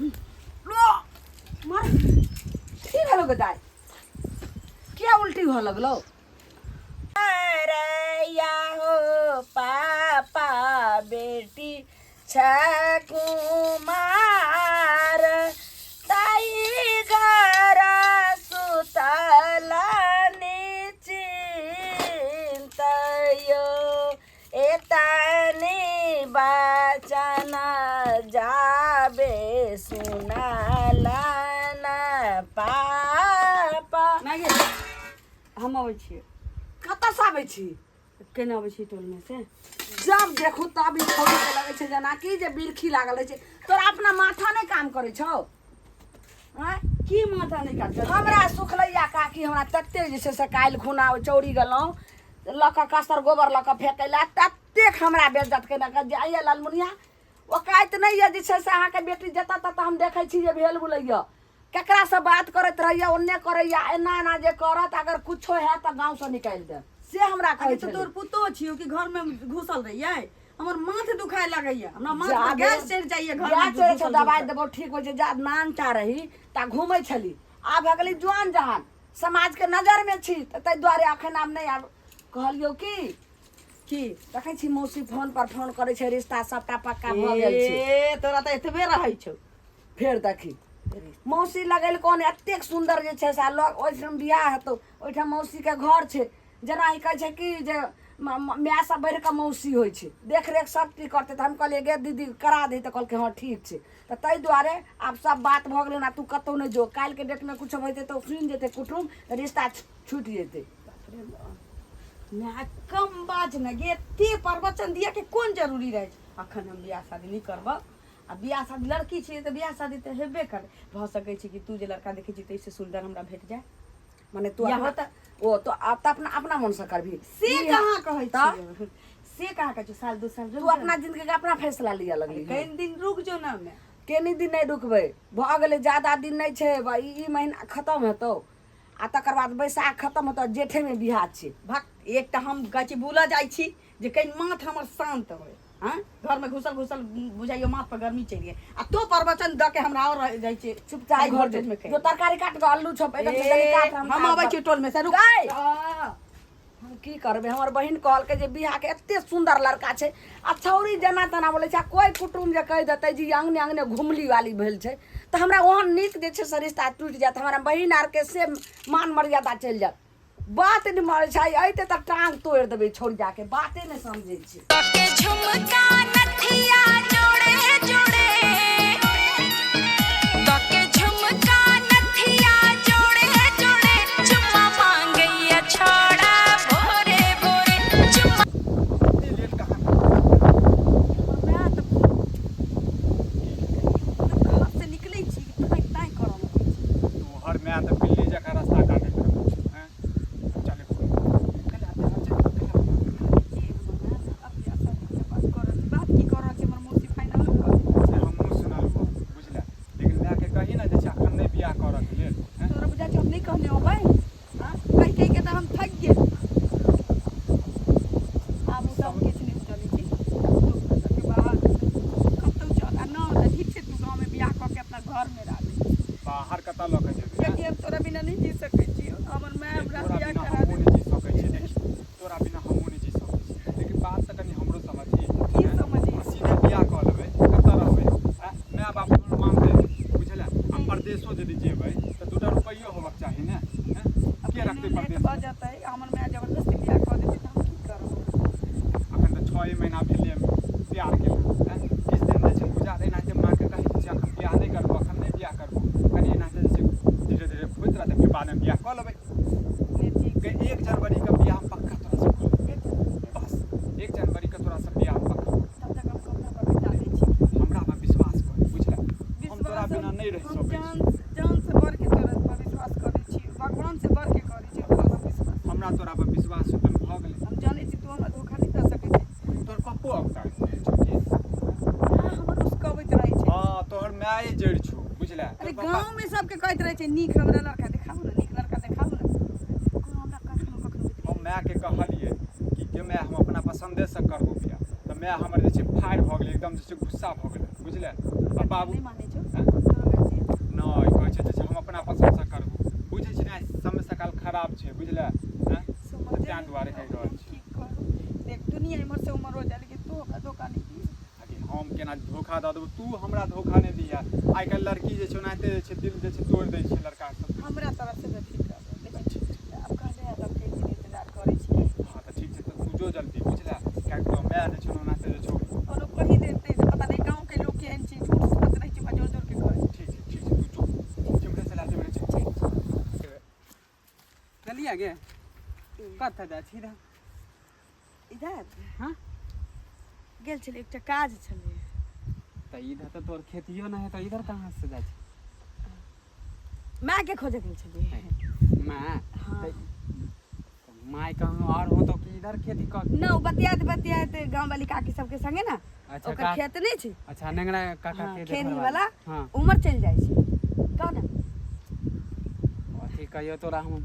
लो मार की भेलो गे दाइ किया उल्टी हुअ लगलो अरे हो पापा बेटी छ कुमार ताई घर सुतल निचिन्तयो एतनी बचन जाबे सुनलन पापा। माय गे, हम अबै छियै। कतऽसँ आबै छी? केना अबै छी टोलमे से? जब देखू तब ई छौड़ी के लगै छै जेनाकि जे बिरखी लागल रहै छै। तोरा अपना माथा नहि काम करै छौ? आँय? की माथा नहि काज करै? हमरा सुखलैया काकी, हमरा तते जे छै से काल्हि खुना ओहि चौरी गेलहुँ लऽ कऽ कसर गोबर लऽ कऽ फेकै लए, ततेक हमरा बेज्जत केलक जे आइए ललमुनिया ओकाइत नहि यऽ जे छै से अहाँके बेटी जतऽ ततऽ हम देखै छी जे भेल बुलैया, केकरासँ बात करैत रहैया, ओन्ने करैया, एना एना जे करत अगर कुछो हैत तऽ गाँवसँ निकालि देब, से हमरा कहै अरे तऽ छलै। तोर पुतोह छियौ कि घरमे घुसल रहियै? हमर माथ दुखाय लगैया, हमरा माथ पर जाबे गैस चढ़ि जाइया घरमे गैस चढ़ै छौ घुसल दबाइ घुसल। देबौ ठीक होइ छै। जा नानटा रही ता घूमै छली, आब भऽ गेली जुआन जहान, समाजके नजरमे छी तऽ ताहि दुआरे अखन आब नहि आब। कहलियौ की की देखै छी मौसी फोन पर फोन करै छै, रिश्ता सबटा पक्का भऽ गेल छै। ए तोरा तऽ एतबे रहै छौ। फेर देखी मौसी लगेल कोन एतेक सुन्दर जे छै से लग ओहिठाम बियाह हेतौ, ओहिठाम मौसीके घर छै। जेना ई कहै छै कि जे माय सब बढ़ि कऽ मौसी होइ छै, देखरेख सब चीज करतै। तऽ हम कहलियै गे दीदी करा दही, तऽ कहलकै हँ ठीक छै। तऽ ताहि दुआरे आब सब बात भऽ गेलै ने। तू कतहु नहि जो, काल्हिके डेटमे किछो भऽ जेतै तऽ सुनि जेतै कुटुम, तऽ रिश्ता छूटि जेतै। माय कम बाज ने गे, एते प्रवचन दिअ के कोन जरूरी रहै छै? अखन हम बियाह शादी नहि करब। आ बियाह शादी लड़की छियै तऽ बियाह शादी तऽ हेबे करे। भऽ सकै छै कि तू जे लड़का देखै छी ताहिसँ सुन्दर हमरा भेट जाय। मने तू या अपना होता ओ तो आब तऽ अपना अपना मन से करबी से ई कहाँ कहै तऽ? छियै, से कहाँ कहै छियै? साल दू साल तू रुक अपना जिंदगी के अपना फैसला लिअ लगली। कनि दिन रुक जो ना मैं। केनी दिन नहि रुकबै, भऽ गेलै, ज्यादा दिन नहि छै। ई महीना खतम हेतौ आ तकर बाद बैसाख खतम हेतौ, जेठेमे बियाह छै। भक, एकटा हम कहै छी बुलऽ जाइ छी जे कनि माथ हमर शान्त होय। हँ घरमे घुसल घुसल बुझाइयो माथ पर गर्मी चढ़ि गेल आ तो प्रवचन दऽ के हमरा आओर रहि जाइ छै। चुपचाप हाई घर वोल्टेज में जो तरकारी काट कऽ अल्लू छौ एकदम से जल्दी काट। हम अबै छी टोल में से, रुक। गै! हम की करबै? हमर बहिन कहलकै जे बियाहके एते सुन्दर लड़का छै आ छौरी जेना तेना बोलै छै, आ कोइ कुटुम जे कहि देतै जे ई अङ्गने अङ्गने घुमली वाली भेल छै तऽ हमरा ओहन नीक जे छै से रिश्ता टूटि जायत, हमरा बहिन आरके से मान मर्यादा चलि जायत। बात नहि मारै छै, अयतै तऽ टांग तोड़ि देबै छौड़ियाके, बाते नहि समझै छै। के झुमका नथिया जोड़े जोड़े, के झुमका नथिया जोड़े जोड़े, चुम्मा मांगैया छोड़ा भोरे भोरे चुम्मा। एते लेट कहाँ? मैं तऽ घर से निकलै छी ताँइ ताँइ करऽ लगै छी। तोहर माय तऽ बिल्ली जकाँ रास्ता काटैत रहै छौ। हैं चल, बात की कर रहल छी? हमर मौसी फाइनल कऽ देलक। से हमहूँ सुनलहुँ बुझले, लेकिन मायके कही ने जे छै अखन नहि बियाह करऽके लेल। हैं तोरा बुझाइ छौ हम नहि कहने होबै? हँ, कहि कहि के तऽ हम थकि गेल। आब ओ सब किछु नहि चलै छै। तू बाहर कतहु चल आ न तऽ ठीक छै, तू गाँवमे बियाह कऽ के अपना घरमे रहबै। बाहर कतऽ लऽ के जेबै? कियाकि हम तोरा बिना नहि जी सकै छी। हमर माय हमरा तोरा बियाह बिना करा हमहूँ दे। नहि जी सकै छी। देखी, तोरा बिना हमहूँ नहि जी सकै छी, लेकिन बात तऽ कनि हमरो समझी। की समझी? सीधे बियाह कऽ लेबै, कतऽ रहबै? आँय, माय बाप हमर मानतै नहि, बुझले? आ परदेशो यदि जेबै तऽ दूटा रुपैयो होबक चाही ने। आँय, के रखतै लेट परदेश? भऽ जेतै, हमर माय जबरदस्ती बियाह कऽ देतै तऽ हम की करब? अखन तऽ 6 महीना भेलै प्यार केला। आँय, किछु दिन जे छै गुजार एनाहिते माँके कहै छै अखन बियाह नहि करबो, अखन नहि बियाह करबो, कनि एनाहिते जे छै धीरे धीरे होइत रहतै, फेर बादमे बियाह कऽ लेबै। के 1 जनवरी के बियाह हम पक्का तोरा से कऽ लेबै। बस 1 जनवरी के तोरा से बियाह हम पक्का। तब तक हम कहुना कऽ बिता दै छी। हमरा पर विश्वास कर, बुझले? हम तोरा बिना नहि रहि हम सकै छी। जान जान से बढ़ के तोरा पर विश्वास करै छी, भगवान से बढ़ के करै छी तोरा पर विश्वास। हमरा तोरा पर विश्वास छौ तऽ भऽ गेलै। हम जानै छी तू हमरा धोखा नहि दऽ सकै छी। तोहर पप्पो औता छौ की? हँ, हमर उसकबैत रहै छै। हँ, तोहर माये जड़ि छौ, बुझले? अरे तोहर पप्पा गाँव में सबके कहैत रहै छै नीक हमरा लड़का देखाबू ने, नीक लड़का देखाबू ने। कोनो हमरा कखनो कखनो होइत हम मायके कहलियै कि गे माय, हम अपना पसन्देसँ करबो बियाह, तऽ माय हमर जे छै फायर भऽ गेलै एकदम, जे छै गुस्सा भऽ गेलै, बुझले? आ बाबू नहि मानै छौ। हँ? तोरा नहि दिहे। आइ काल्हि लड़की जे छै ओनाहिते जे छै दिल जे छै तोड़ि दै छै लड़का सब। हमरा तरफ से बेफिक्र रहबै, लेकिन आब कहले है तऽ हम कनि दिन इंतजार करै छी। हँ तऽ ठीक छै, तऽ तू जो जल्दी, बुझले? किएकि तोहर माय जे छौ ने ओनाहिते जे छौ। कोनो कहि देतै से पता नहि, गाँव के लोक केहन छै, झूठ सुनैत रहै छै, ओकरा जोर जोर के कहै। ठीक छै, ठीक छै, तू जो, जिम्हरे चला तिम्हरे चल। ठीक छै। चलिए गे, कतऽ जाइ छी इधर? इधर? हाँ। गेल छलियै, एकटा काज छलै। तऽ इधर तऽ तोर खेतियो नहि है, तऽ इधर कहाँ से जाइ छी? मायके खोजऽ गेल छलियै। माय? हाँ। तऽ माय कहूँ और हो तो कि इधर खेती कर? न, ओ बतियाइत बतियाइत गाँव वाली काकी सबके संगे ने। अच्छा। ओकर खेत नहि छै। अच्छा, नेंगरा काका हाँ, के खेरही देखल वाला। हाँ। उमर चलि जाइ छै, कह ने। अथी कहियो तोरा हम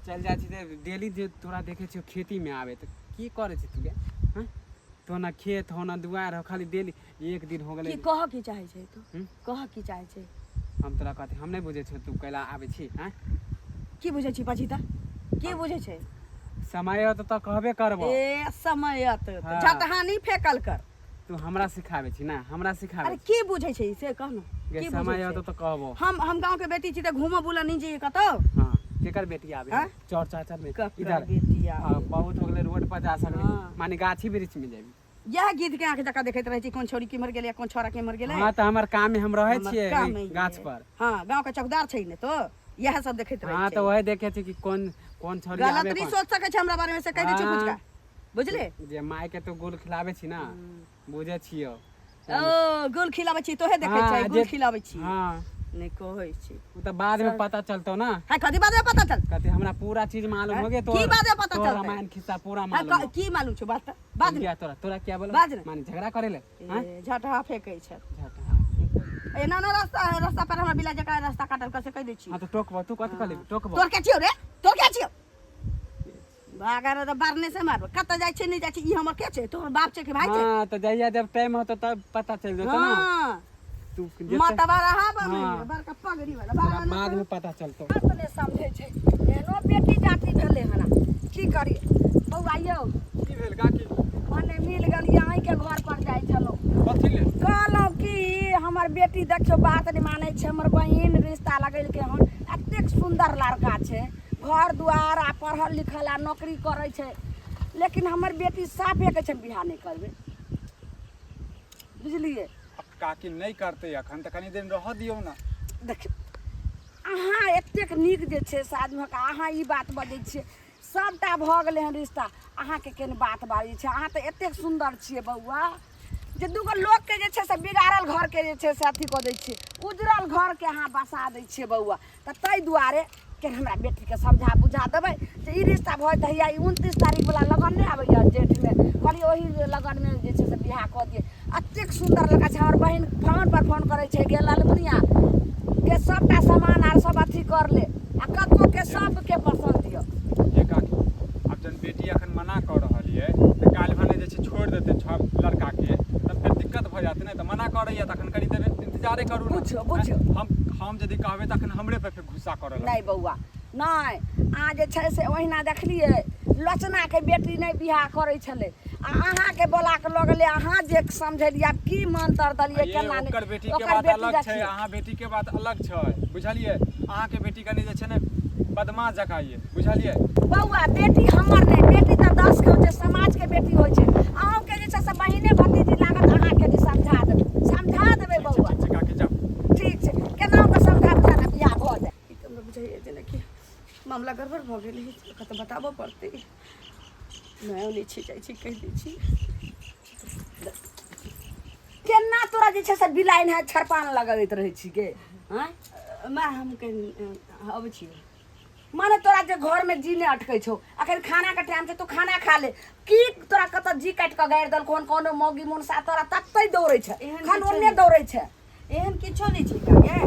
चलि जाइ छी तऽ डेली जे तोरा देखै छियौ खेतीमे आबै, तऽ की करै छी तू गे? हँ, तो ना खेत हो ना दुआर हो, खाली डेली एक दिन हो गेलै। की कहऽ की चाहै छै तू? हम्म? कहऽ की चाहै छै? हम तोरा कहते हम नहि बुझै छियौ, तू कैला आबै छी? हँ? की बुझै छी पछिता, की बुझै छै? समय होतौ तऽ कहबे करबो। ए, समय अत हाँ। झटहानी फेकल कर। तू हमरा सिखाबै छी ना, हमरा सिखाबै अरे छी। की बुझै छै से कह ने। गे, की समय बुझै होतौ छै? तऽ कहबो। हम गाँव के बेटी छी तऽ घूमऽ बुलऽ नहि जइयै कतौ? हाँ, केकर बेटी आबे? हाँ? चौर चाचर में ककर इधर बेटी आबे? हाँ, बहुत हो गेलै, रोड पर जा सकली। हाँ। माने गाछी वृक्ष में जेबी। इएह गीत के आँख जकाँ देखैत रहै छी, कोन छौड़ी केम्हर गेलै, कोन छौड़ा केम्हर गेलै। हाँ, तऽ हमर काम में हम रहै हमर छियै काम ओहि है। गाछ पर। हाँ, गाँव के चौकीदार छै ने, तो इएह सब देखैत रहै हाँ, छै। तऽ वही देखे छी कि कोन कोन छौड़ी गलत आबे नहीं कोन। सोच सकै छै हमरा बारे में, से कहि दै छी। हाँ। फुचका बुझले। जे माय के तो गुल खिलाबै छी ना, बुझै छियौ। ओ, गुल खिलाबै छी, तोहे देखै हाँ, छै गुल खिलाबै छी। हाँ। नहि कहै छी। ओ तऽ बाद में पता चलतौ ना। हाँ, कथी बाद में पता चल? कथी हमरा पूरा चीज मालूम हो गया। की बाद में पता तोर चलतै? रामायण खिस्सा पूरा हाँ, मालूम हो। की मालूम छौ? बात तऽ बाद में। क्या तोरा तोरा क्या बोलो? बाज ने। माने झगड़ा करे ले? हाँ? ए, झटहा फेकै छै। झगड़ा। एना ना रास्ता है, रास्ता पर हमरा बिला जकाँ रास्ता काटल कर से कहि दै छी। हाँ, तऽ टोकबो तू, कथी कहली टोकबो? तोर के छियौ रे, तोर के छियौ? भागा रे तऽ बारने से मारबो। कतऽ जाइ छै, नहि जाइ छै, ई हमर के छै? तोहर बाप छै कि भाय छै? हाँ, तऽ जहिया जब टाइम होतो तब पता चल जेतो ना। हाँ। तू जेते- मतबा रहा बन। हाँ। बड़का पगड़ी वाला तोरा भागा ना। बाद में पता चलतो। बात नहि समझै छै, एहनो बेटी जाति भेलै हन, की करी बौआ यौ? की भेल काकी? भने मिल गेलियै, अहीँके घर पर जाइ छलहुँ। कथी लेल? कहलहुँ कि हमर बेटी देखियौ बात नहि मानै छै। हमर बहिन रिश्ता लगेलकै हन, एतेक सुन्दर लड़का छै, घर दुआर आ पढ़ल लिखल आ नौकरी करै छै, लेकिन हमर बेटी साफे कहै छै बियाह नहि करबै, बुझलियै? आब काकी नहि करतै अखन तऽ कनि दिन रहऽ दियौ ने। देखियौ, अहाँ एतेक नीक जे छै से आदमीके अहाँ ई बात बजै छियै। सभटा भऽ गेलै हन रिश्ता, अहाँके केहन बात बाजै छै? अहाँ तऽ एतेक सुन्दर छियै बौआ जे दूगो लोकके जे छै से बिगाड़ल घरके जे छै से अथी कऽ दै छियै, उजड़ल घरके अहाँ बसा दै छियै बौआ। तऽ ताहि दुआरे के हमरा बेटीके समझा बुझा देबै जे ई रिश्ता भऽ जेतै। हैया ई 29 तारीखवला लगन नहि आबैए जेठमे, कहलियै ओही लगनमे जे छै से बियाह कऽ दियै। एतेक सुन्दर लड़का छै। हमर बहिन फोनपर फोन करै छै, गे ललमुनिया के सभटा सामान आर सब अथी कर ले आ कतबोके सबके पसन्द यऽ। ये काकी, आब जहन बेटी अखन मना कऽ रहल ये तऽ काल्हि भने जे छै छोड़ि देतै छौ लड़काके, तऽ फेर दिक्कत भऽ जायत ने। तऽ मना करैए तऽ अखन कनि देर इंतजारे करू ने। बुझियौ, बुझियौ। हम यदि कहबै तऽ अखन हमरे पर फेर गुस्सा करऽ लगतै। नहि बौआ नहि, अहाँ जे छै से ओहिना देखलियै लोचनाके बेटी नहि बियाह करै छलै आ अहाँके बोला कऽ लऽ गेलै। अहाँ जे समझेलियै, आब की मंतर देलियै ये केना नहि। ओकर बेटी के ओकर बात बेटी अलग छै। देखियौ। अहाँ बेटी के बात अलग छै, बुझलियै? अहाँके बेटी कनि जे छै ने बदमाश जकाँ ये, बुझलियै? बौआ, बेटी हमर नहि, बेटी तऽ 10 के होइ छै, समाजके बेटी होइ छै। अहूँके जे छै से बहिने भतीजी लागत, अहाँके जे समझा देबै, समझा देबै। ठीक छै। बौआ। ठीक छै काकी, जाउ। ठीक छै, केना कऽ समझा बुझा कऽ बियाह भऽ जाय। ई तऽ हमरा बुझाइए जेनाकि मामला गड़बड़ भऽ गेल है, ओकरा तऽ बताबऽ पड़तै। नहि, नहि छी, जाइ छी, कहि दै छी। केना तोरा जे छै से बिलाइन है छरपान लगबैत रहै छी गे? आँय माँ, हम कनि अबै छी। माने तोरा जे घरमे जी नहि अटकै छौ? अखन खानाके टाइम छै, तू खाना खा ले। की तोरा कतऽ जी काटि कऽ गाड़ि देलकौ हन कोनो मौगी मुनसा? तोरा ततै दौड़ै छै। एहन खन किछो ओन्ने नहि। दौड़ै छै। एहन किछो नहि छै गे,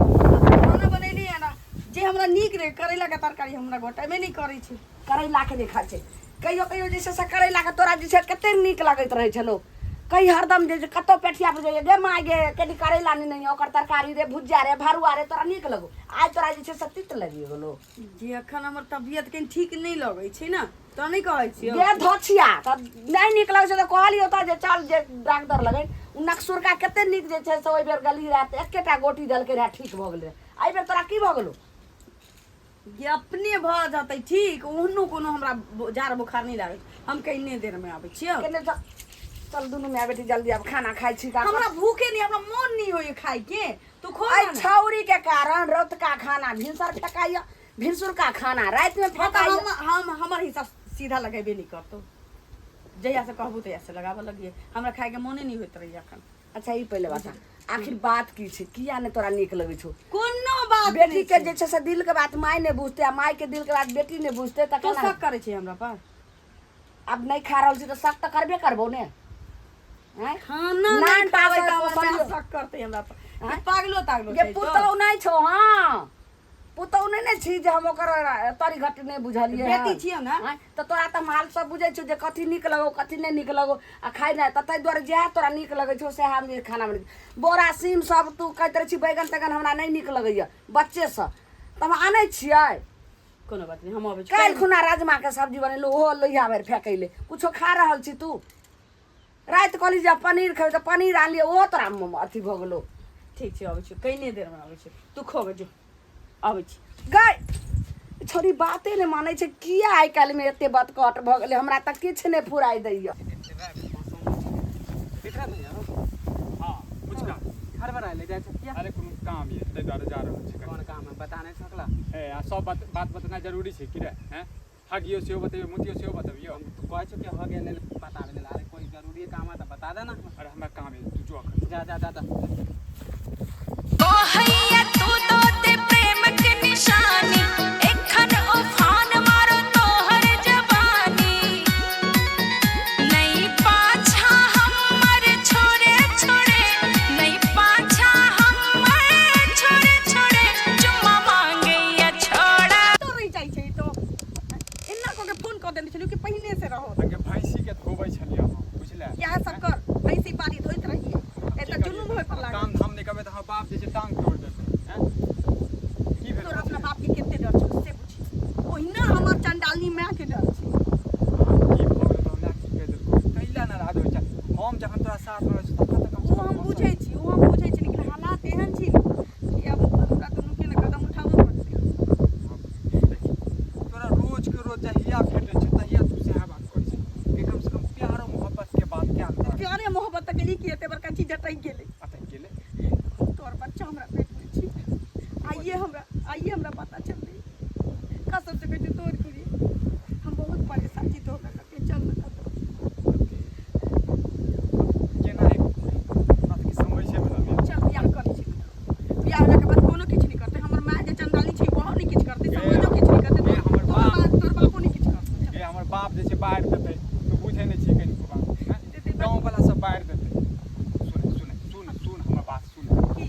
खाना बनेली है ना जे हमरा नीक रहै, करैलाके तरकारी हमरा गोटेमे नहि करै छै। करैलाके नहि खाइ छै? कहियो कहियो जे छै से करैलाके तोरा जे छै कते नीक लगैत रहै छलौ। कही हरदम जे कतौ पेठिया पर जाइए, गे माय गे, कनि करैला नहि नहि ओकर तरकारी रे, भुजिया रे, भरुआ रे, तोरा नीक लगौ। आइ तोरा जे छै से तीत लागि गेलौ। जे अखन हमर तबियत कनि ठीक नहि लगै छै ने, तऽ नहि कहै छियौ। गे धोछिया, तऽ नहि नीक लगै छै तऽ कहलियौ तऽ जे चल जे डॉक्टर लगै, ओ नकसुरका कते नीक जे छै से ओहि बेर गली रहै तऽ एकेटा गोटी देलकै रहए ठीक भऽ गेलै एहि बेर तोरा की भऽ गेलौ ये अपने भऽ जेतै ठीक ओहनो कोनो हमरा जाड़ बोखार नहि लागै छै। हम कइने देरमे आबै छियै केने चल चल दुनू माय बेटी जल्दी आब खाना खाइ छी का हमरा भूखे नहि हमरा मोन नहि होइए खाइके तू खो एहि ना। छौरी के कारण रतुका खाना भिनसर फेकाइए भिनसुरका खाना रातिमे हाँ, तऽ फेकाइए हम हम हमर हिस्सा सीधा लगेबे नहि करतौ जहिया से कहबू तहिया से लगाबऽ लगिए हमरा खाइके मोने नहि होइत रहैए अखन अच्छा ई पहिले बता आखिर बात की छै किया नहि तोरा नीक लगै छौ कोनो बात बेटी नहि के छै। जे छै से दिल के बात माय नहि बुझतै आ माय के दिल के बात बेटी नहि बुझतै तऽ तू केना शक करै छै हमरा पर आब नहि खा रहल छी तऽ शक तऽ करबे करबो ने आँय? खाना नान नहि खाबै पापड़ तऽ हमर पोसलियौ। माय शक करतै हमरा पर आँय? कि पागलो तागलो गे छै तो? पुतहु नहि छौ हँ पुतहु नहि ने छी जे हम ओकर तरी घटी नहि बुझलियै बेटी हन। छियौ ने? आँय, तऽ तोरा तऽ माल सब बुझै छौ जे कथी नीक लगौ कथी नहि नीक लगौ आ खाइ नहि तऽ ताहि दुआरे जएह तोरा नीक लगै छौ सएह हम जे खाना बनै बोरा सीम सब तू कहैत रहै छी बैगन तैगन हमरा नहि नीक लगैए बच्चेसँ तऽ हम आनै छियै कोनो बात नहि हम अबै छी काल्हि खुना राजमाके सब्जी बनेलहुँ ओहो लोहिया भरि फेकैले कुछो खा रहल छी तू राति कहली जे पनीर खेबै तऽ पनीर आनलियै ओहो तोरा अथी भऽ गेलौ ठीक छै अबै छी कइने देरमे अबै छी तू खोगे जो अबै छी गै छोरी बाते नहि मानै छै किया आइ काल्हिमे एते बतकट भऽ गेलै हमरा तऽ किछु नहि फुराइ दैया हाँ पुछका हड़बड़ाय ले जाइ छै किया अरे कोनो काम ये ताहि दुआरे जा रहल छी कोन काम है बता नहि सकला ए आ सब बात बात बतेनाइ जरूरी छै की रे हैं हगियो सेहो बतैयो मुतियो सेहो बतबियो हम तो कहै छौ कि हो गेल लेल बताबे लेल अरे कोई जरूरी काम है तऽ बता दे ना अरे हमरा काम है तू जो अखन जा जा जा जा कहैया तू तो ते प्रेम के निशानी एखन उफान मारो तोहर जवानी नहीं पाछा हमर छोड़े छोड़े नहीं पाछा हमर छोड़े छोड़े चुम्मा मांगैया छोड़ा तो रहि जाइ छै ई तो एना कऽ के फोन कऽ देने छलियै कि पहिने से रहो अगे भैंसी के धोबै छलियै हम बुझले इएह सब कर भैंसी पानी धोइत रहिए एतऽ जुलुम होय पर लागल काम धाम नहि करबै तऽ हमर बाप जे छै टांग तोड़ि देतै हैं की भेल तोरा अपना बाप के कते डर छौ से बुझी ओहिना हमर चंडालनी माय के डर छै की भऽ गेल तोरा माय की कहि देलकौ कैला नाराज होइ छै हम जखन तोरा साथ रहै छी तखन तऽ कमसँ ओ कम हम हँसै। बुझै छी ओ हम बुझै छी लेकिन हालात एहन छी ने कि आब हमरा दुनूके ने कदम उठाबऽ पड़तै तोरा रोज के रोज जहिया भेटै छै तहिया तू सएह बात करै छै कि कम से कम प्यारो मोहब्बत के बात क्या कर प्यारे मोहब्बत तऽ केली कि एते बड़का चीज अटकि गेलै अटक गेलै तोहर बच्चा हमरा पेट में छी आइए हमरा पता चललै कसम से कहै छी तोहर की हम बहुत परेशान छी तोहरा लऽ के चल ना कतौ केना हेतै हमरा तऽ किछु समझे मे नहि चल बियाह करै छी बियाह होला के बाद कोनो किछु नहि करतै हमर माय जे चंडाली छै ओहो नहि किछु करतै समाजो किछु नहि करतै ए, हमर तोहर बाप- बाप तोहर बापो नहि किछु करतै गे हमर बाप जे छै बाढ़ि देतै तू बुझै नहि छी कनिको बात हैं? देतै बाप। गाँव वाला सब बाढ़ि देतै सुन सुन सुन सुन हमर बात सुन की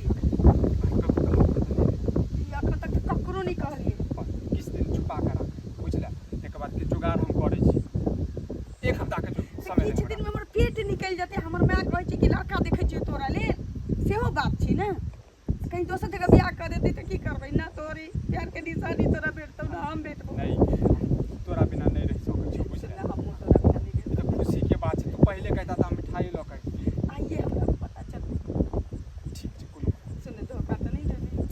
ककरो कहबो तऽ नहि। ई अखन तक तऽ ककरो नहि कहलियै किछु दिन छुपा कऽ राख बुझले तकर बाद के जुगाड़ हम करै छी एक हफ्ता के जो समय किछु दे दिन में हमर पेट निकलि जेतै हमर माय कहै छै कि लड़का देखै छियै तोरा लेल सेहो बात छै ने कहीं दोसर जगह बियाह कऽ देतै तऽ की करबै ना तोरी प्यार के निशानी तोरा भेटतौ ना हम भेटबौ नहीं तोरा बिना नहीं रहि सकै छी बुझले ना हमहूँ तोरा बिना नहि ई तऽ खुशी के बात छै तू पहिले कहता तऽ हम मिठाई लऽ कऽ अबितियै। रहितौ। आइए हमरा पता चललै ठीक छै कोनो बात सुन धोखा तऽ नहि देबही नहि।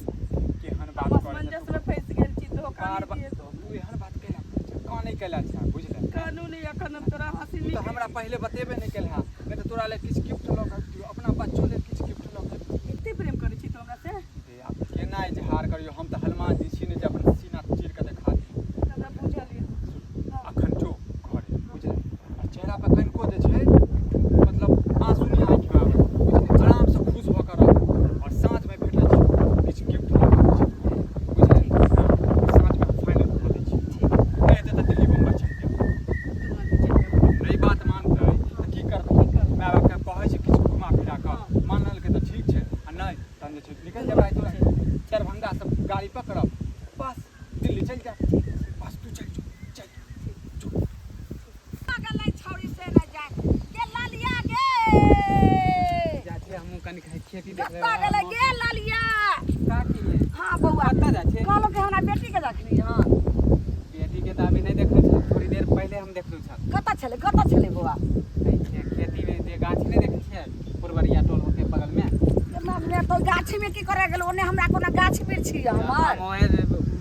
केहन बात हम करै छै असमंजस में फँसि गेल छी धोखा बार नहि बार दिए तो तू एहन बात कैला कान नहि कैला छै बुझले कानून नहि एखन हम तोरा हासिल तू नहि तऽ हमरा पहिले बतेबे नहि केलहा नहि तऽ तोरा लेल किछु गिफ्ट लऽ कऽ अबितियौ अपना बच्चो लेल किछु गिफ्ट लऽ कऽ अबितियौ। एते प्रेम करै छी तू हमरा से हे आब केना इजहार करियौ हम तऽ हनुमान जी छी ने जे अपन सीना चीर कऽ देखा दी हमरा बुझल यऽ अखन जो घरे बुझले आ चेहरा पर कनिको जे छै मतलब आंसू नहि आँखिमे आबै बुझले आरामसँ खुश भऽ कऽ रह आओर साँझमे भेटै छी किछु गिफ्ट लऽ कऽ अबै छी बुझले हँ साँझमे हम फाइनल कऽ दै छी नहि हेतै तऽ दिल्ली बम्बई चलि जायब दुनू आदमी चलि जायब नहि बात मानतै तऽ की करतै माय बापके कहै छै किछु घुमा फिरा कऽ मानलकै तऽ ठीक छै आ नहि तहन जे छै निकलि जेबै राति राति दरभंगासँ गाड़ी पकड़ब बस दिल्ली चलि जायब बस तू चलि जो चलि जो गेलै छौड़ी से नहि जाय गे ललिया गे जाइ छियै हमहूँ कनि खेती देखबै कतऽ गेलै गे ललिया का की हाँ बौआ कतऽ जाइ छियै कहलहुँ कि हमरा बेटीके देखली हँ बेटीके तऽ अभी नहि देखने छल थोड़ी देर पहिले हम देखलहुँ छल कतऽ छलै कतऽ छलै बौआ एहि छै खेतीमे जे गाछ नहि देखै छियै पुरबरिया टोल गाछी में की करे गेल ओने हमरा कोनो गाछ वृक्षी यऽ हमर हम ओहे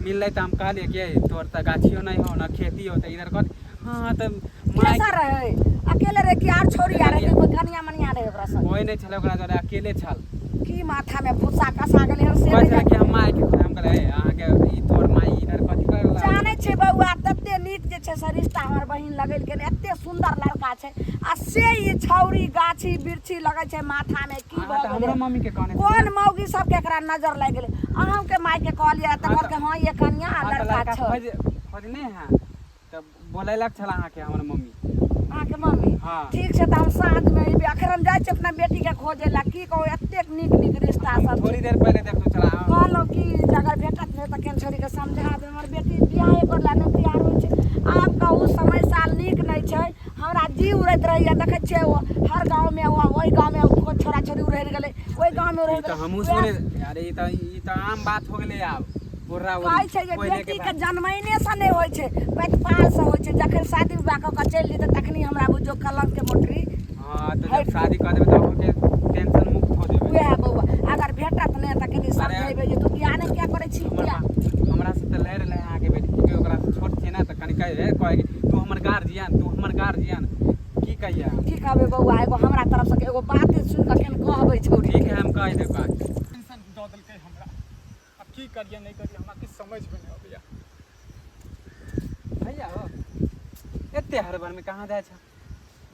मिललै तऽ हम कहलियै कि "ए, तोहर तऽ गाछियो नहि हो ना खेती हो तऽ इधर कर हाँ तऽ माय कैसा रहे अकेले रहे कि आर छोरी आर रहे कोई कनिया मनिया रहे ओकरा संग कोई नहि छलै ओकरा जरे अकेले छल की माथा में भूसा कसा गेलै हन से कहै नहि छलै कि हम मायके हम कहलियै "ए, अहाँके ई तोहर माय इधर कथी करै ला जानै छै बौआ तते नीक जे छै से रिश्ता हमर बहिन लगेलकै ने एते सुन्दर लड़का छै आ से ई छौरी गाछी बिरछी लगै छै माथा में की अहाँ भऽ तऽ हमरो गेलै मम्मी के कहने कोन मौगी सबके एकरा नजर लागि गेलै अहूँके मायके कहलियै तऽ हाँ कहलकै हँ ये कनिया हाँ तऽ लड़का लड़का छै खोज खोजने है तऽ बोलेलक छल अहाँके हमर मम्मी अहाँके मम्मी हाँ। ठीक छै तऽ हम साँझमे अयबै अखन हम जाइ छी अपना बेटीके खोजै लए की कहू एतेक नीक नीक रिश्ता हम सब थोड़ी छै देर पहिले देखलहुँ छल अहाँ कहलहुँ कि जे अगर भेटत नहि तऽ केहन छोड़ीके समझा देब हमर बेटी बियाहे करै लए नहि तैयार होइ छै आब कहू समय साल नीक नहि छै हमरा जी उड़ैत रहैए देखै छियै ओ हर गाँवमे ओहि गाँवमे छोड़ा छोड़ी उड़ि गेलै ओहि गाँवमे उड़ि ई तऽ गेलै हमहूँ वएह सुने अरे ई तऽ आम बात हो गेलै आब बुर्रा कहै छै जे बेटीके जनमैने से नहि होइ छै प्रतिपाल से होइ छै जखन शादी विवाह कऽ कऽ चलि जेतै तखनी हमरा बुझियौ कलंकके मोटरी हाँ तऽ जब हटि शादी कऽ देबै तऽ अहूँके टेंशन मुक्त हो जेबै उएह बौआ अगर भेटत नहि तऽ कनि अरे समझेबै जे तू बियाह नहि किया करै छी हमर किया हमरा से तऽ लड़ि रहलै अहाँके बेटी क्योंकि ओकरा से छोट छियै ने तऽ कनि कहे कहै कि तू हमर गार्जियन तू हमर गार्जियन की कहियै हम? की कहबै बौआ एगो हमरा तरफ से एगो बात सुनि कऽ केहन कहबै छौड़ी ठीक है हम कहि देब अहाँके टेंशन दऽ देलकै हमरा आब की करियै नहि करियै हमरा किछु समझमे नहि अबैया भैया हो एते हड़बड़मे कहाँ जाइ छ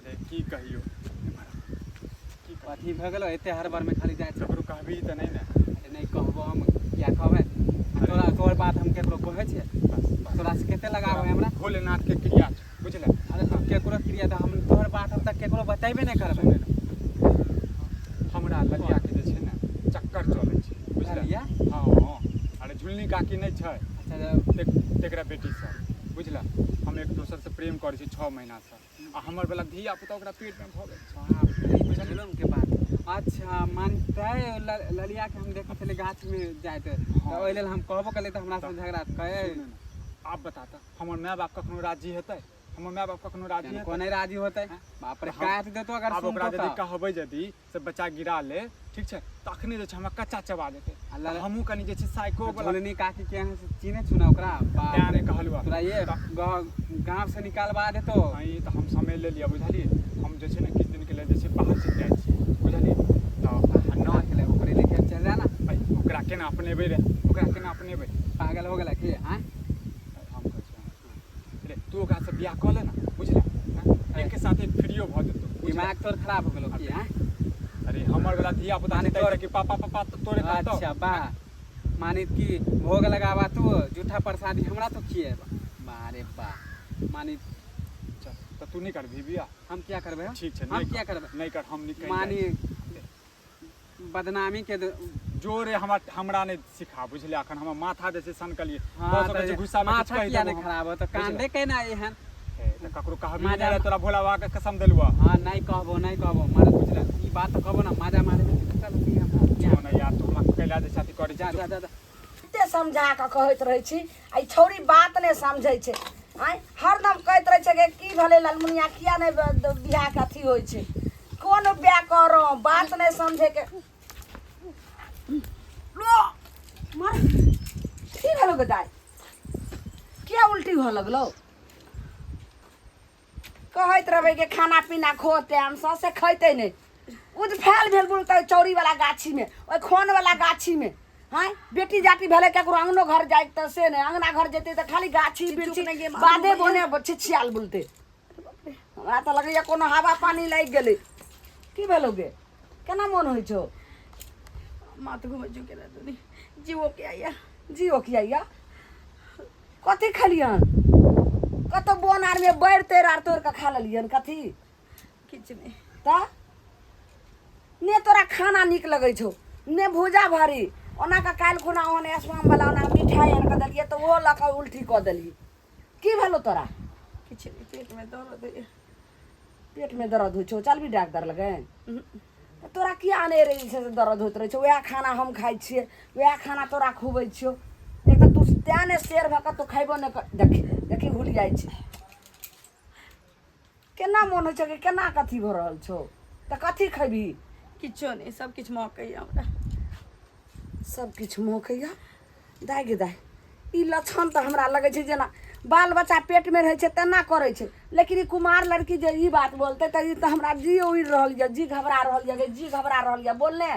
रे की कहियौ की कहियौ अथी भऽ गेलो एते हड़बड़मे खाली जाइ छ ककरो कहबही तऽ नहि ने अरे नहि कहबो हम किया कहबै आ तोरा तोहर बात हम केकरो कहै छियै बस बस तोरा से कते लगाव है हमरा भोलेनाथके क्रिया छै बुझले अरे तू केकरो क्रिया तऽ हम तोहर बात हम तऽ केकरो बतेबे नहि करबै सुनै ने हमरा ललियाके जे छै ने चक्कर चलै छै बुझलियै ललिया? हँ हँ अरे झुलनी काकी नहि छै अच्छा तेकरा बेटीसँ बुझलह हम एक दोसरसँ प्रेम करै छी 6 महीनासँ आ हमर वला धिया पुता ओकरा पेटमे भऽ गेल छै बाप रे, ई तऽ जुलम के बात अच्छा मानतै ललिया के हम देखै छलियै गाछमे जाइत तऽ ओहि लेल हम कहबो केलियै तऽ हमरा से झगड़ा कहे सुनू ने, आब बता तऽ हमर माय बाप कखनो राजी हेतै हमर माय बाप कखनो राजी हेतै कोने राजी होतै बाप रे हम- काट देतो अगर आब ओकरा सुनतो यदि तऽ कहबै यदि से बच्चा गिरा ले ठीक छै तखने जे छै हमरा कच्चा चबा देतै आ लल- हमहूँ कनि जे छै साइको वला झोलनी काकी के यहाँ से चिन्है छु ना ओकरा बाप तें रे नहि कहलहुँ तोरा ये गाँव से निकालबा देतो ई तऽ हम समझ लेलियै बुझलियै हम जे छै ने किछु दिनके लेल जे छै बाहर चलि जाइ छियै बुझलियै तऽ ना के ओकरे लेके चल जा ना भाइ ओकरा केना अपनेबै रे ओकरा केना अपनेबै पागल हो गेला की आँय हम कहै छियै रे तू ओकरासँ बियाह कऽ ले ने बुझले एक साथ एक फ्रीयो भऽ जेतौ बुझले? दिमाग तोर खराब हो गेलो की आँय अरे हमर वाला धिया पुता माने तोरे कि पापा पापा तऽ तोरे कहतौ अच्छा बा माने कि भोग लगावा तू जूठा प्रसादी हमरा तो खिएबा बा रे बा माने चल तऽ तू नहि करबही बियाह हम क्या करबै हो? ठीक छै हम नहि क्या कर करबै नहि कर हम निकलि माने बदनामी के जोरे हमरा हमरा नहि सिखा बुझलियै अखन हमर माथा जे छै सनकलियै हाँ, भऽ सकै छै गुस्सामे किछु माथा कहि किया देबो नहि हम। खराब हो तऽ कांदे केना एहन हे, तऽ ककरो कहबी माजा- नहि तोरा भोला बाबा के कसम देलुआ हाँ नहीं कहबो नहीं कहबो मारे बुझल ई बात तऽ कहबो ना माजा मारे चल की हम जो ने यार तू हमरा कैला जे साथी करै जा जा जा जा। कते समझा कऽ कहैत रहै छी आ ई छौड़ी बात नहि समझै छै आँय हरदम कहैत रहै छै कि की भेलै ललमुनिया किया नहि बियाहके अथी होइ छै कोन बियाह करौ बात नहि समझैके लो मर की भेलौ गे दाइ किया उल्टी हुअ लगलौ कहैत रहबै कि खाना पीना खो टाइमसँ से खैतै नहि ओ जे फैल भेल बोलतै चौरीवला गाछीमे ओहि खोनवला गाछीमे हँ बेटी जाति भेलै ककरो अङ्गनो घर जाइ तऽ से नहि अङ्गना घर जेतै तऽ खाली गाछी बिरछी बाधे बोने छिछियाल बोलतै हमरा तऽ लगैए कोनो हवा पानी लागि गेलै की भेलौ गे केना मोन होइ छौ माथ घुमै छौ केना दुनी जीवो के आइया जियो किया या कथी खेलियन कतौ बोन आरमे बैर तैर आर तोड़ि कऽ खा लेलियन कथी किछु नहि तऽ ने तोरा खाना नीक लगै छौ ने भूजा भरी ओना कऽ काल्हि खुना ओहन एसमाम वाला ओना मिठाइ आनि कऽ देलियै तऽ ओहो लऽ कऽ उल्टी कऽ देलियै की भेलौ तोरा किछु नहि पेटमे दर्द होइए पेटमे दर्द होइ छौ चलबी डाक्टर लगे तऽ तोरा किया अनेरे जे छै से दर्द होइत रहै छौ वएह खाना हम खाइ छियै वएह खाना तोरा खुबै छियौ एक तऽ तू तेँ ने शेर भऽ कऽ तू खयबो नहि कर देखी देखी भूलि जाइ छै केना मोन होइ छौ कि केना कथी भऽ रहल छौ तऽ कथी खैबही किछो नहि सब किछु मौकैए हमरा सब किछु महकैया। दाइ गे दाइ, ई लक्षण तऽ हमरा लगै छै जेना बाल बच्चा पेटमे रहै छै तेना करै छै, लेकिन ई कुमार लड़की जे ई बात बोलतै तऽ ई तऽ हमरा जी उड़ि रहल यऽ, जी घबरा रहल यऽ गे, जी घबरा रहल यऽ। बोल ने।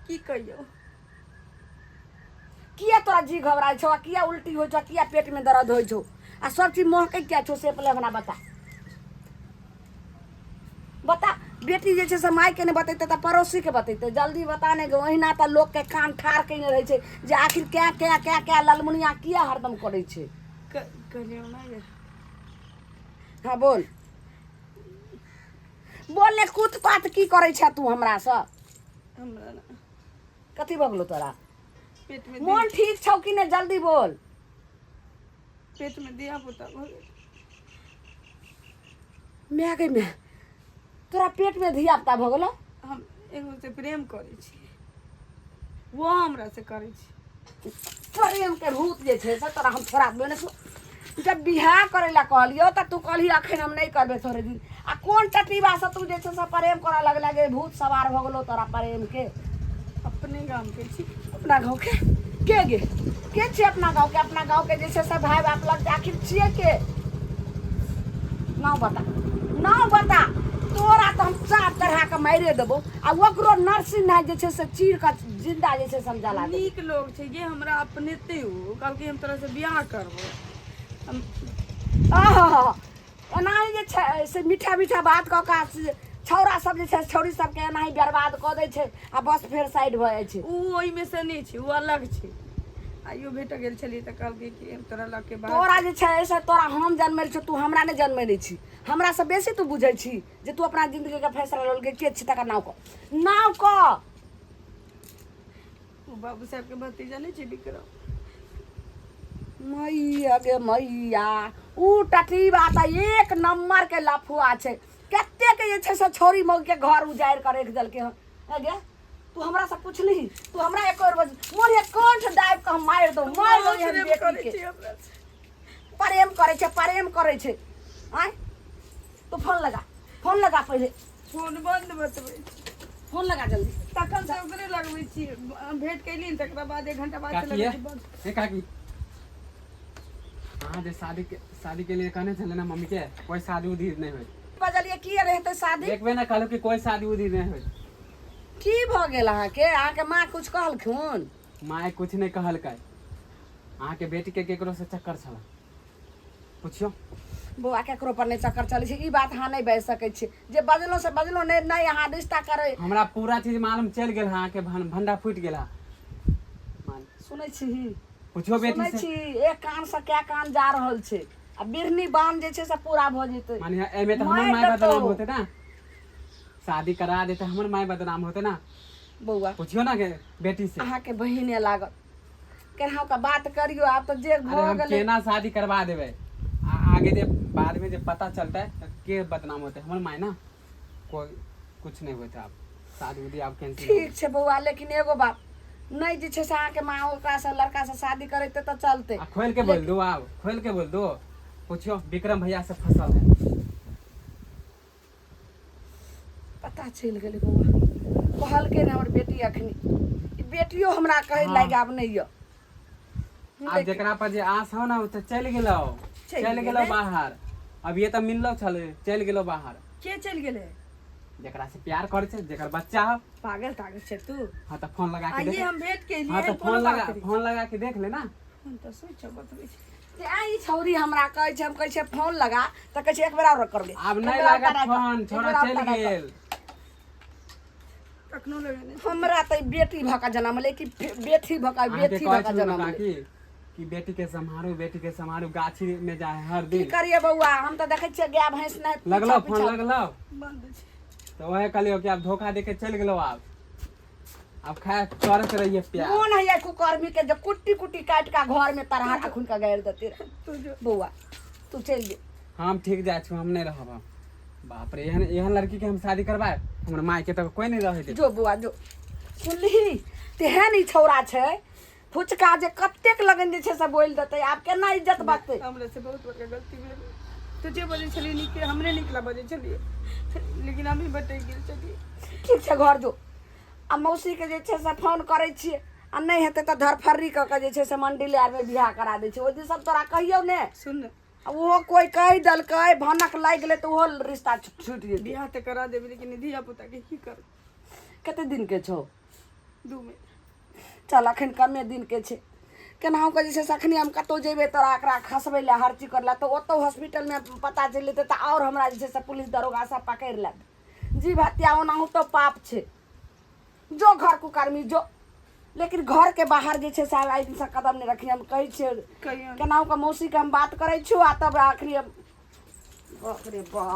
की कहियौ? किया तोरा जी घबराइ छौ, आ किया उल्टी होइ छौ, आ किया पेटमे दर्द होइ छौ, आ सब चीज महकै किया छौ, से पहिले हमरा बता। बता। बेटी जे छै से मायके नहि बतेतै तऽ पड़ोसीके बतेतै। जल्दी बता ने गे। ओहिना तऽ लोकके कान ठाढ़ कयने रहै छै जे आखिर कै कै कै कै ललमुनिया किया हरदम करै छै। कहलियौ ने गे। हँ, बोल, बोल ने। कूत पात की करै छै तू हमरासँ? हमरा ने कथी भऽ गेलौ तोरा? पेटमे मोन ठीक छौ कि नहि? जल्दी बोल। पेटमे धिया पुता भऽ गेल। माय गे माय, तोरा पेटमे धिया पुता भऽ गेलौ? हम एगो से प्रेम करै छी, वो हमरा से करै छी। प्रेम के भूत जे छै से तोरा हम छोड़ा देबे ने। जब बियाह करै लए कहलियौ तऽ तू कहली अखन हम नहि करबै थोड़े दिन, आ कोन टटीबा से तू जे छै से प्रेम करऽ लगला गे? भूत सवार भऽ गेलौ तोरा प्रेम के। अपने गाम के छी। अपना गाँव के? के गे, के छै अपना गाँव के? अपना गाँव के जे छै से भाय बाप लगतै, आखिर छियै के? नाव बता, नाव बता। तोरा तऽ हम चाप चढ़ा कऽ मारिए देबो, आ ओकरो नरसिंह नाथ जे छै से चीर कऽ जिंदा जे छै से हम जला देबो। नीक लोग छै गे, हमरा अपनेते ओ कहलकै हम तोरा से बियाह करबो। हम आहा, एनाही जे छै से मीठा मीठा बात कऽ कऽ से छौड़ा सब जे छै छौड़ी सबके एनाही बर्बाद कऽ दै छै, आ बस फेर साइड भऽ जाइ छै। उ ओहिमे से नहि छै, उ अलग छै। आइयो भेट गेल छलियै तऽ कहलकै कि हम तोरा लऽ के बात। तोरा जे छै से तोरा हम जनमेल छियौ, तू हमरा नहि जनमेने छी। हमरा से बेसी तू बुझै छी जे तू अपना जिंदगी के फैसला लेलकै। के छी तकर नाव कह, नाव कह। ओ बाबू साहब के भतीजा नहि छै विक्रम? मैया गे मैया, उ टटीबा तऽ एक नंबर के लफुआ छै। कतेक जे छै से छौरी मौगी के घर उजाड़ि कऽ राखि देलकै हन। ए गे, तू हमरा से पुछलिही? तू हमरा एक बेर बज मोरे कंठ दाबि कऽ हम मारि दौ, मारि दौ एहन प्रेम बेटी करै के। छी हमरा से। प्रेम करै छै, प्रेम करै छै। आँय, तू फोन लगा, फोन लगा पहिले। फोन बंद बतबै छै। फोन लगा जल्दी। तखन से ओकरे लगबै छी। भेंट कैली ने तकरा बाद एक घंटा बाद से काकी लगै ये छै बंद। हे काकी, अहाँ जे शादी के लिए कहने छलै ना मम्मी के, कोई शादी उदी नहीं होई। बजलियै की रहतै शादी? एक बेर ना कहलहुँ कि कोई शादी उदी नहीं होई। की भऽ गेल अहाँके? अहाँके माँ कुछ कहलखुन? माय कुछ नहीं कहलकै। अहाँके बेटी के केकरो से चक्कर छल, पुछियो। बौआ, केकरो पर नहि चक्कर चलै छै, ई बात अहाँ नहि बाजि सकै छी। जे बजलहुँ से बजलहुँ, नहि नहि अहाँ रिश्ता करै। हमरा पूरा चीज मालूम चलि गेल है, अहाँके भंडा फूटि गेल है। सुनै छी? पुछियो बेटी सुनै से। छी, एक कान से कै कान जा रहल छै, आ बिरनी बान जे छै से पूरा भऽ जेतै। माने एहिमे तऽ हमर मारि माय देतौ। बदनाम होते ना, शादी करा देते हमर माय बदनाम होते ना। बौआ, पुछियो ना के बेटी से। अहाँके बहिने लागत, केनाहु कऽ बात करियौ। आब तऽ जे अरे भऽ हम गेलै। केना शादी करवा देबै? आ आगे जे बाद में जे पता चलतै तऽ के बदनाम होते? हमर माय ना। कोई कुछ नहीं होते, आब शादी उदी आब कैंसिल हो। ठीक छै बौआ, लेकिन एगो बात नहि जे छै से अहाँके माँ ओकरासँ लड़कासँ शादी करेतै तऽ चलतै? आ खोल के बोल दो, आब खोल के बोल दो। पूछियो, विक्रम भैया से फसल है। पता चलि गेलै बौआ, कहलकै ने हमर बेटी। अखनी ई बेटियो हमरा कहै हाँ। लागि आब नहि यऽ। आब जेकरा पर जे आस हो ना, ओ तऽ चलि गेलो। चलि चलि गेलो गेलै। बाहर। अब ये तऽ मिललो छलै, चलि गेलो बाहर। के चलि गेलै? जेकरा से प्यार करै छै, जेकर बच्चा हो। पागल तागल छै तू? हाँ तऽ फोन लगा के आइए देख। हम भेंट केलियै। हाँ तऽ कोनो फोन बात लगा, नहि। फोन लगा के देख ले ना। फोन तऽ सोच बतबै छै। तें ई छौरी हमरा कहै छै, हम कहै छियै फोन लगा, तऽ कहै छै एक बेर आओर करबै। आब एक नहि बेर आओर लागत तराइ कर, फोन। एक छोड़ा बेर आओर चलि तराइ कर। गेल। कखनो लगेने। हमरा तऽ ई बेटी भऽ कऽ जनमलै कि बेटी भऽ कऽ, अहाँके बेटी कहै भऽ कऽ छलहुँ ने जनमलै काकी कि बेटी के सम्हारू, बेटी के सम्हारू, गाछी में जाए हर की दिन। करियै बौआ, हम तऽ देखै छियै गाय भैंस नहि पीछा लगलो फोन? पीछा। लगलो? बंद छै। तऽ वएह कहलियौ कि आब धोखा दे के चलि गेलो। आब खाय करैत रहिए प्यार। मोन होइया कुकर्मी के जे कुट्टी कुट्टी काटि कऽ घर में तरहा अखुन के गाड़ि देते रहे। तू जो। बौआ, तू चलि जो। हम ठीक जाइ छी, हम नहि रहब हम। बाप रे, एहन एहन लड़की के हम शादी करबाए, हमर माय के तऽ कोई नहि रहै दे। जो बौआ जो। सुनलिही, तेहन ई छौड़ा छै फुचका जे कतेक लगन जे छै से बोलि देतै। आब केना इज्जत बचतै? हमरा से बहुत बड़का गलती भेल। तू जे बजै छलियै नीके, हमरे निकला बजै छलियै, लेकिन हम ही भटकि गेल छलियै। ठीक छै, घर जो। आ मौसीके जे छै से फोन करै छियै आ नहि हेतै तऽ धरफर्री कऽ कऽ जे छै से मण्डिले आरमे बियाह करा दै छै ओहि दिन सब तोरा कहियौ ने सुन ने आ ओहो कोइ कहि देलकै भनक लागि गेलै तऽ ओहो रिश्ता छुटि जेतै बियाह तऽ करा देबै लेकिन धिया पुताके की करब कते दिनके छौ 2 महीना चल अखन कमे दिनके छै केनाहु कऽ जे छै से अखनी हम कतहु जेबै तोरा एकरा खसबै लए हर चीज करै लए तऽ ओतहु हॉस्पिटलमे पता चलि जेतै तऽ आओर हमरा जे छै से पुलिस दरोगा सब पकड़ि लेत जीव हत्या ओनाहुतो पाप छै जो घर कुकर्मी जो लेकिन घरके बाहर जे छै से आइ दिनसँ कदम नहि रखी हम कहै छियै कहियो केनाहु कऽ मौसीके हम बात करै छियौ आ तब आखिरी हम बाप रे बाप।